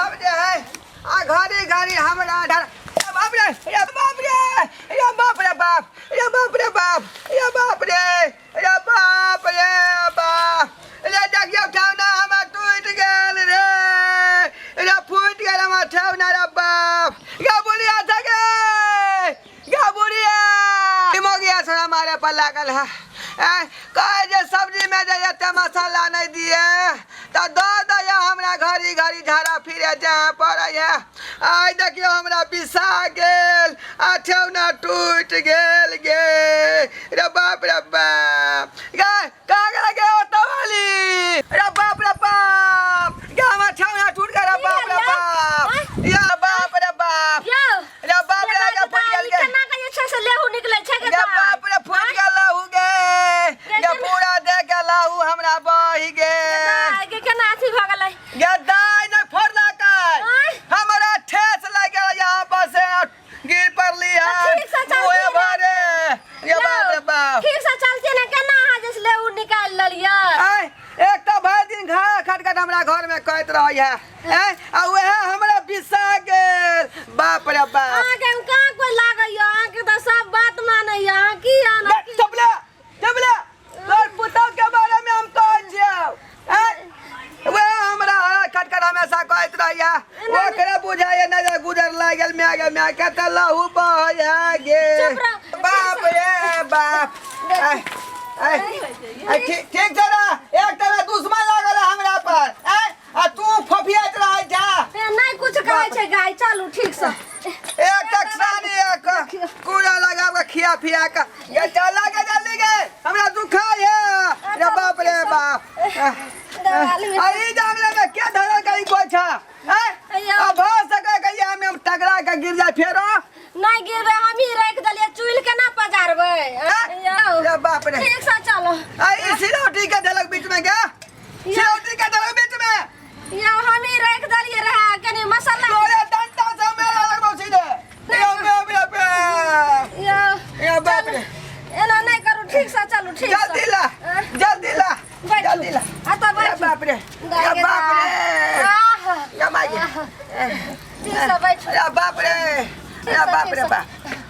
सब जे है आ घड़ी घड़ी हमरा डर बाप रे, रे बाप रे, रे बाप रे बाप, रे बाप रे बाप, रे बाप रे, रे बाप रे बाप, रे देखियौ ठेहुना हमर टूटि गेल रे, रे फूटि गेल हमर ठेहुना रे बाप। गे बुढ़िया छै गे, गे बुढ़िया, दिमोगिया छोड़ा मारे पर लागल है। कहै जे सब्जीमे जे एते मसाला नहि दिए तऽ दऽ दैया हमरा घड़ी घड़ी झाड़ा फिरे जाए पड़ैया। आइ देखियौ हमरा बिसा गेल आ ठेहुना टूटि गेल गे, रे बाप रे बाप। गे कहाँ गेल गे ओतऽ वाली? रे बाप रे बाप, गे हमर ठेहुना टूटि गेल रे बाप रे बाप, या बाप रे बाप, यौ रे बाप रे, गे फूटि गेल गे। केना के जे छै से लेहू निकलै छै गे गे बाप रे, फूटि गेल लहू गे, गे पूरा दे के लहू हमरा बहि गेल। गे केना अथी भऽ गेलै गे दाइ नहि फोड़लकै, आँय? हमरा ठेस लागि गेल यहाँ पर से गिर पड़ली तऽ हन ठीक से चलतियै मुँहे ने। भरे। गे बाप रे बाप, ठीक से चलतियै ने, केना अहाँ जे छै लेहू निकालि लेलियै? आँय, एक तऽ भरि दिन घर खटखट हमरा घर में कहैत रहै है, आँय, आ उएह हमरा बिसा गेल बाप रे बाप। अहाँके हम कहाँ कोइ लागैया, अहाँके तऽ सब बात मानैया, अहाँ की आना गे, चुप ले, चुप ले, तोर पुतहु के बारे में हम कहै छियौ। आँय, वएह हमरा खटखट हमेशा कहैत रहैया, ओकरे बुझाइए नजर गुजर लागि गेल माय गे माय के तऽ लहू बहैया गे। चुप रह। बाप रे बाप। आँय, आँय, आँय, ठीक ठीक छै ने, एक तरह दुश्मन लागल है हमरा पर, आँय, आ तू फफियाइत रहै छा। ए, नहि कुछ कहै छै गाय, चलू ठीक से। एक तक सानी एक कूड़ा लगा के खिया फिया के ये चला के जल्दी गे, हमरा दुखाय है रे बाप रे बाप। अरे जांगला में क्या धरल कहीं कोई छा? हैं? अय्यो। अब हो सके कहीं हम हम टकरा के गिर जाए फेरो। नहीं गिरबै, हम ही राखि देलियै, चुल्हि केना पजारबै? अय्यो। रे बाप रे। ठीक से चलो। अरे सिलौटी के देलक बीच में क्या? सिलौटी के देलक बीच में। यौ हम ही राखि देलियै रहे कनी मसाला। तोरे डंटा से मेरा लगबौ सीधे। यौ बे बे बे। यौ यौ बाप रे। एना नहि करू, ठीक से चलू, ठीक से। जल्दी ला, जल्दी ला, बैठू। जल्दी ला। एतऽ बैठू। रे बाप रे, दाइ रे गे बाप दाइ। रे। आह। रे माय गे। ठीक से बैठू। रे बाप रे, रे से, बाप ठीक रे से। बाप,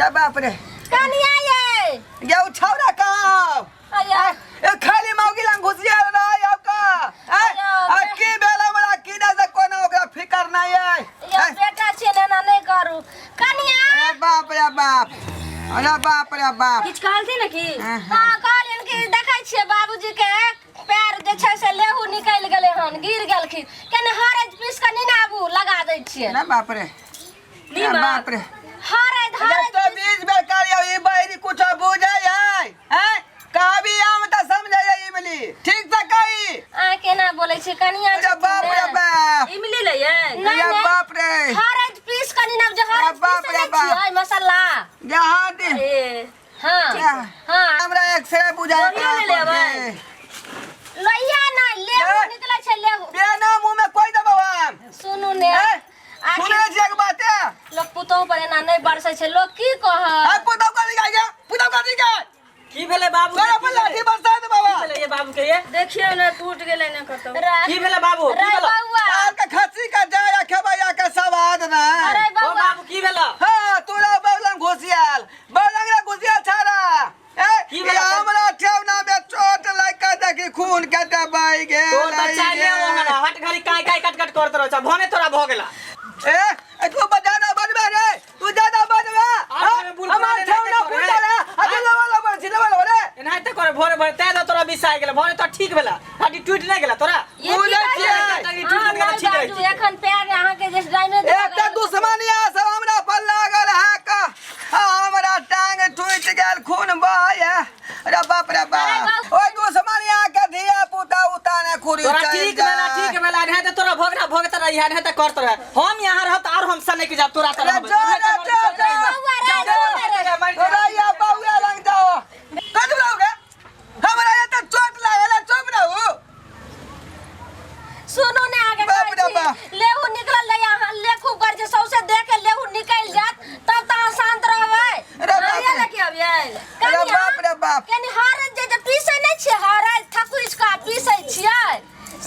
रे बाप रे। कनिया ये। गे उ छौड़ा कहाँ? अय्या। ए खाली मौगी लंग घुसिया रहे अब का? ए, अय्या, आ की भेल हमरा की दे से कोनो ओकरा फिकर नहीं है। यौ बेटा छियै ने, एना नहि करू। कनिया। अरे बाप रे बाप, अरे बाप रे बाप। किछु कहलथिन ने की? हाँ, कहलियनि कि देखै छियै बाबूजी के पैर जे छै से लेहू निकलि गेलै हन, गिर गेलखिन। कनि हरैद पीस कऽ नहि ने आबू लगा दै छियै। ना बाप रे, नीमक। बाप रे। हरैद, हरैद। तो बीज बेकार यौ, ई बहरी कुछ बुझै है, हैं? कभी आम तऽ समझै है इमली, ठीक से कही। अहाँ केना बोलै छी कनिया? अरे बाप रे बाप। इमली लैयै? नहि, अरे नहि। बाप रे। हरैद पीस कनि ने, जे हरैद बाप पीस रे नै बाप। छियै मसाला। यहाँ दे। ए, हाँ, यहाँ। हाँ। हमरा एक से बुझाइ लोहिया ले लेबै। लोहिया नहि, लेहू ए। निकलै छै लेहू। बिना मुँह में कोई देबौ हम। सुनू ने। ए, आखिर सुनै छियै एक बात? लोक पुतोहु पर एना नहि बरसै छै, लोक की कहत? आ पुतहु कथी खाइ गे? पुतहु कथी खाइ? की भेलै बाबू? तोरा पर लाठी बरसा दे बाबा। की भेलै ये बाबू के ये? देखियौ ने, टूट गेलै ने कतौ। की भेलै बाबू? की रे भेलै? बौआ। तार के खस्सी के जाय आ खेबै आ के सवाद नै। अरे ओ बौआ। बाबू की भेलै? हाँ, तोरा बगलम घुसियाल, बगलम रे घुसियाल छाड़ा। ए, की भेलै? ई हमरा ठेहुना में चोट लागि के देखी खून के दबाई गेल। तोर बच्चा ले ओहन हट घड़ी काई काई कट कट करत रहै छ, भने तोरा भ गेला। ए, ए, तू बजाना बनबे रे, तू ज्यादा बनबे। आब में बुल हमार पुराने ठेहुना नहीं फूटल करे। है, अभी लवा लवा छी, लवा लवा रे। एनाहिते करे भोरे भोरे तै दऽ तोरा बिसाइ गेल, भोरे तोरा ठीक भेला, हड्डी टूटि नहि गेला तोरा? ये की बुझै कहै छियै। हड्डी टूटि अहाँ गेल नहि ठीक रहै बाजू, छै। एखन पैर अहाँके जे डैमेज भऽ एक तऽ गेल। दुश्मनिया सब हमरा पर लागल है का, हमरा टांग टूटि गेल, खून बहै है। अरे बाप रे बाप, ओइ दुश्मनिया के धिया पुता उताने खुरी तोरा चलि ठीक भेला, जाय। ठीक भेला, नहि तऽ तोरा भोगना भोगत रही, नहि तऽ करत रहे। हम यहाँ रहब तऽ आर हम सनकि जायब तोरा अरे तरफ। जो रे, जो, जो। बौआ रे, बौआ रे। तोरा या बौआ लग जाओ। कथी रहोगे? हमरा एते चोट लागल है, चुप रहू। सुनू ने अहाँके बाप रे कहै छी, बाप। लेहू निकलल रहै, अहाँ लेखू कर जे सौंसे देह के लेहू निकलि जायत तब तऽ अहाँ शान्त रहबै। अरे बाप लोहिया रे। लऽ के अबियै? अरे बाप रे बाप। कनि हरद जे जे पीसै नहि छियै, हरद थकुचि कऽ पीसै छियै।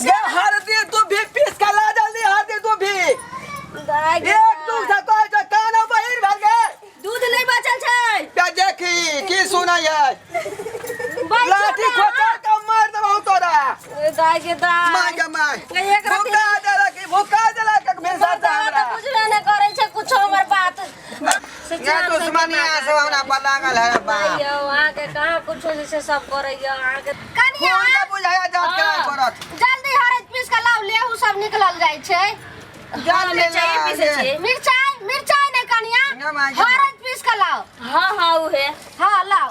ये हरदी तू भी पीस के ला जल्दी, हरदी तू भी। नहीं है। बैठू लाठी ने, खोचा के मार देबहु तोरा। ए, दाय के दाय। माय गे my. एक रत्ती- भुका देलक ई, भुका देलक एक भिनसर से बताओ हमरा। तऽ बुझबे नहि करै छै कुछो हमर बात। से ये चैन से दुश्मनी दिमाग सब हमरा पर लागल है रे बाप। यौ, अहाँके कहाँ कुछो जे छै सब करैया अहाँके कनिया। फोन के बुझाया जात करा हाँ। करत। जल्दी हरैद पीस के लाउ, लेहू सब निकलल जाइ छै। जात मिरचाई पीसै छियै। मिरचाई, मिरचाई नहि कनिया, ना माय गे। हरैद पीस के लाउ। हाँ हाँ उहे। हाँ लाउ।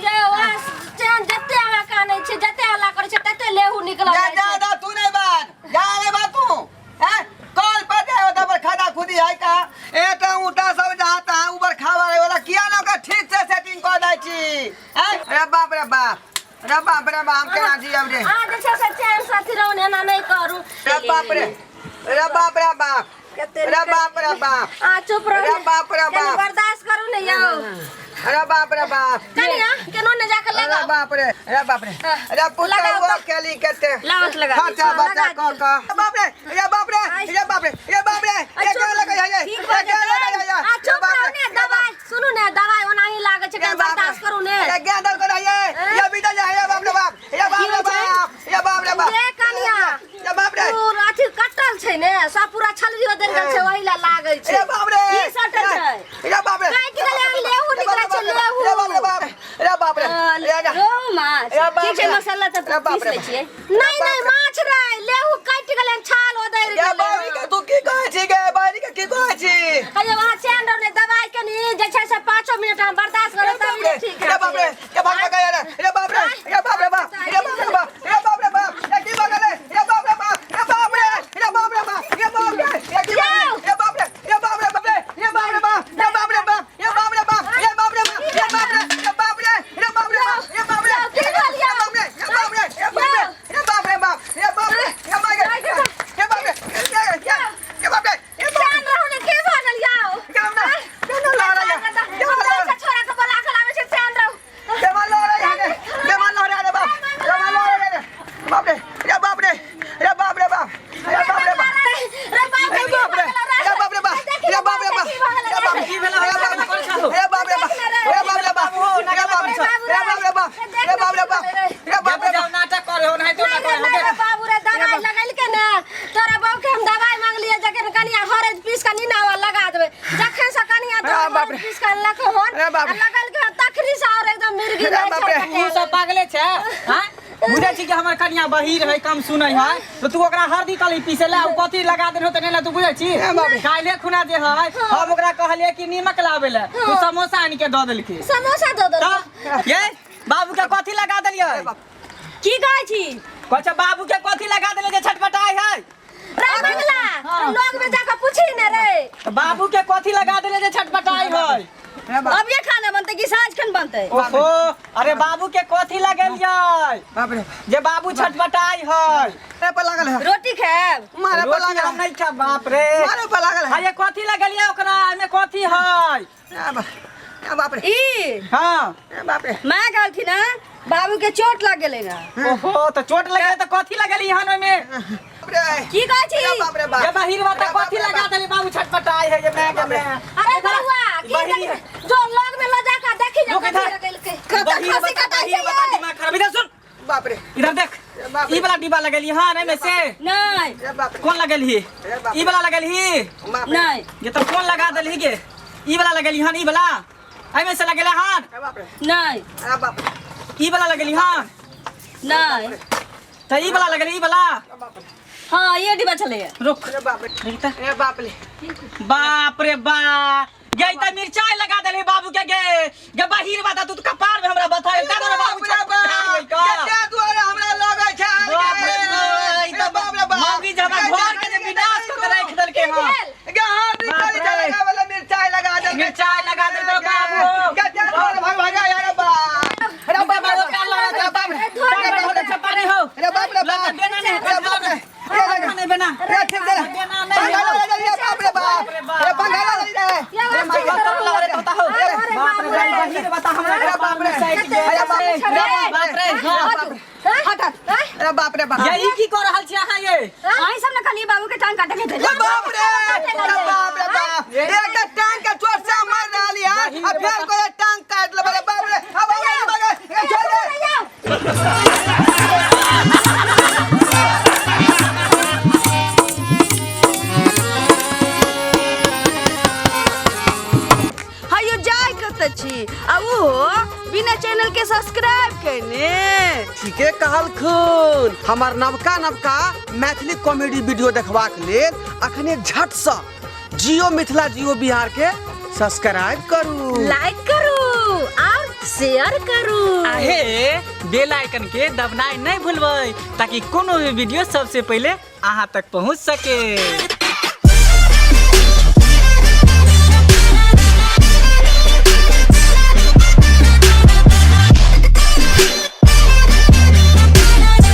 यौ, अहाँ चैन जते अहाँ कानै छै, जते हल्ला करै छै, तते लेहू निकलल जा जाइ जा छै। जा तू नहीं बात जा रे बात तू हैं कल पर जाए ओता पर खादा खुदी है का ए त ऊटा सब जाता है ऊपर खावा रे वाला किया ना ओकरा ठीक से सेटिंग कर दै छी हैं। रे बाप रे बाप, रे बाप रे बाप, हम केना जीब रे। अहाँ जे छै से चैन से अथी रहू ने, एना नहि करू। रे बाप रे, रे बाप रे बाप, कते रे बाप रे बाप। अहाँ चुप रहू रे ने। बाप रे कनी बाप। बर्दाश्त करू ने यौ। अरे बाप रे बाप। कनिया केनो ने जाके अरे लगाओ। बाप रे, अरे बाप रे, अरे पुता लगाओ वो तो। केली केते लावत लगा दी। खर्चा बचा लगा क क। बाप रे, अरे बाप रे, अरे बाप रे, अरे बाप रे, ये क्या लगा है ये? ठीक ये भऽ क्या लगा है जेतै। ये? आ चुप बाप रहू रे, ने, दवाई सुनू ने, दवाई ओनाही लागै छै, ये कनी बाप रे। बर्दाश्त करू ने। अरे ज्ञान दर कर ये ये बीता जाए, ये बाप रे बाप, ये बाप रे बाप, ये बाप रे बाप। ये कनिया। ये बाप रे। पूरा अथी कटल छै ने, सब पूरा छलरियो देल गेल छै, ओहि ला लागै छै। ये बाप रे। की सटल छै? ये बाप रे। काटि गेलै हन, लेहू निकलै छै, लेहू। ये बाप रे बाप, ये बाप रे। ये जा। रोहु माछ। ए बाप ठीक छै रे। मसाला तऽ ए बाप पीस रे लै बाप। छियै। नहि नहि माछ रे, लेहू काटि गेलै हन, छाल ओदरि ये गेलै बाबरी के तू की कहै छी गे? बाबरी के की कहै छी? अरे वहाँ चैन रहू ने, दवाई कनी जे छै से 5 मिनट हम बर्दाश्त अरे करब बाप तब रे, ठीक अरे बाप रे, ये भाग भाग रे, अरे बाप रे, अरे बाप रे बाप, अरे बाप रे बाप, अरे बाप रे बाप, ये की भऽ गेलै? अरे बाप रे बाप, अरे बाप रे, अरे बाप रे बाप, अरे बाप रे, ये की भऽ गेलै? अरे बाप रे, अरे बाप रे बाप रे, अरे बाप रे बाप, अरे बाप रे बाप, अरे बाप रे बाप, अरे बाप रे बाप, अरे बाप रे, अरे बाप रे, अरे बाप रे बाप, अरे बाप रे, की भेल यौ? अरे बाप रे, अरे बाप रे, अरे बाप रे, अरे बाप रे बाप, अरे बाप रे, अरे बाप रे, अरे बाप रे, अरे बाप रे, अरे बाप रे, चैन रहू ने, की भऽ गेल यौ? क्या ना, क्या ना ला रहा है? क्या हम ला रहा है? छोरा के बोला के लाबै छै, चैन रहू। बेमान लहरा है रे, बेमान लहरा रे बाप, बेमान लहरा रे बाप रे, रे बाप रे, रे बाप रे बाप, रे बाप रे बाप, रे बाप रे बाप रे, रे बाप रे बाप, रे बाप रे बाप, रे बाप की भेलै? रे बाप रे बाप, रे बाप रे बाप, रे बाप रे रे बाप रे बाप, रे बाप रे बाप, रे बाप रे जाओ बाप। नाटक करे हो नहीं तो ना नहीं, करे नहीं, रे बाबू रे, दवाई लगेलकै ने, तोरा बहू के हम दवाई मांगलियै, जखन कनिया हरैद पीस के नीना लगा देबै, जखन से कनिया अरे तोरा बाप रे। हरैद पीस के अनलक हन, अरे बाप आ रे। लगलकै हन, तखनी से और एकदम मिर्गी अरे नहि बाप रे। तू सब पागले छै हां बुझै छी कि हमर कनिया बहीर है कम सुनै है तो तू ओकरा हरदी कली पीसे ला उ कथी लगा देन होते नहीं ला तू बुझै छी काल्हे खुना जे है हम ओकरा कहलियै कि नीमक लाबै ले तू समोसा आनि के दऽ देलकी। समोसा दऽ देलकै। तऽ ये बाबू के कथी लगा देलियै? की कहै छी? कहै छै बाबू के कथी लगा देलियै जे छटपटाइ है? रे बंगला, लोग में जाके पूछी ने रे। तऽ बाबू के कथी लगा देलियै जे छटपटाइ है? रे बाप, अभिये खाना बनतै कि साँझ खन बनतै? ओहो, अरे बाबू के कथी लगेलियै बाप रे, जे बाबू छटपटाइ है? मारे पर लागल है, रोटी खायब? मारे पर रोटी लागल हम है, नहीं खायब बाप रे। मारे पर लागल है। अरे कथी लगेलियै ओकरा एहिमे कथी है? ए बाप, ए बाप रे, ई हाँ ए बाप रे। माँ कहलखिन हँ बाबू के चोट लग गेलै ना। ओहो तऽ चोट लगलै तऽ कथी लगेली हन ओहिमे? बाप रे, की कहै छी? अरे बाप रे बाप। ये बहिर बता अरे बाप कथी रे लगा बाप। देली बाबू छटपटाइ है ये मैं के मैं। अरे बउआ, की बहिरी देख- जो लग में ल जाके देखी जे रुक कथी इधर। लगेलकै। बहिर खसी बता कटाइ बहिर छै बता ये। दिमाग खराब। इधर सुन, बाप रे, इधर देख, बाप रे। ई वाला डिब्बा लगेली हन एहिमे से? नहीं अरे बाप रे, कौन लगेली? अरे बाप रे। ई वाला लगेली? बाप रे, नहीं ये तो कौन लगा देली गे? ई वाला लगेली हन? ई वाला एहिमे से लगेले हन? अरे बाप रे, नहीं अरे बाप रे, ई वाला लगेली हन? नहीं तऽ ई वाला लगेली ई वाला? अरे बाप रे, हाँ ये डिब्बा छलैया। रुक अरे बाप रे, देख तऽ। अरे बाप रे, बाप रे बा, गे त मिरचाई लगा देली बाबू के गे। गे बहिर बता तू त कपार में हमरा बता दे रे बाबू बाप रे बाप, छटपटाइ का। केते दुआरे हमरा लगै छै। बाप रे बाप, ई अरे बाप रे बाप। मौगी जे हमरा घर के जे विनाश कऽ के राखि देलकै हन। गे हरदी बाप कली रे। लगावे ला मिरचाई लगा देलकै। मिरचाई लगा देलकै बाबू। केते दुआरे भाग भाग आया रे बाप। अरे बाप रे बाप, अरे बाप रे, अरे बाप रे, छप्पा नहीं हो। अरे बाप रे बाप, बेना नहीं, अरे बाप रे, अरे नहीं बेना। अरे ठीक है, बेना नहीं पंखा हो। लगा दे, बाप रे बाप, अरे पंखा लगा दे। ये अरे बात माय तब लगा रे तोता हो। अरे बाप रे बाप रे। बहिर बता हमरा अरे बाप रे, अरे बाप रे, बाप रे, हाँ। हट हट। अरे बाप रे बाप। ये ई की कर रहल छी अहाँ ये? अहीं सब ने कहलियै बाबू के टांग काटे के अरे बाप रे, अरे बाप रे बाप, एक तो टांग के चोट से मर रहली है, आ फिर कोई टांग काट लेबै। अरे बाप रे, अब हयो जाय कतऽ छी आ ओहो बिना चैनल के सब्सक्राइब केने? ठीके कहलखुन। हमर नवका नवका मैथिली कॉमेडी वीडियो देखबाक लेल अखने झटसँ जियो मिथिला जियो बिहार के सब्सक्राइब करू, लाइक करू और शेयर करू। आहे बेल आइकन के दबनाइ नहीं भूलबै ताकि कोनो भी वीडियो सबसे पहले अहाँ तक पहुँच सके।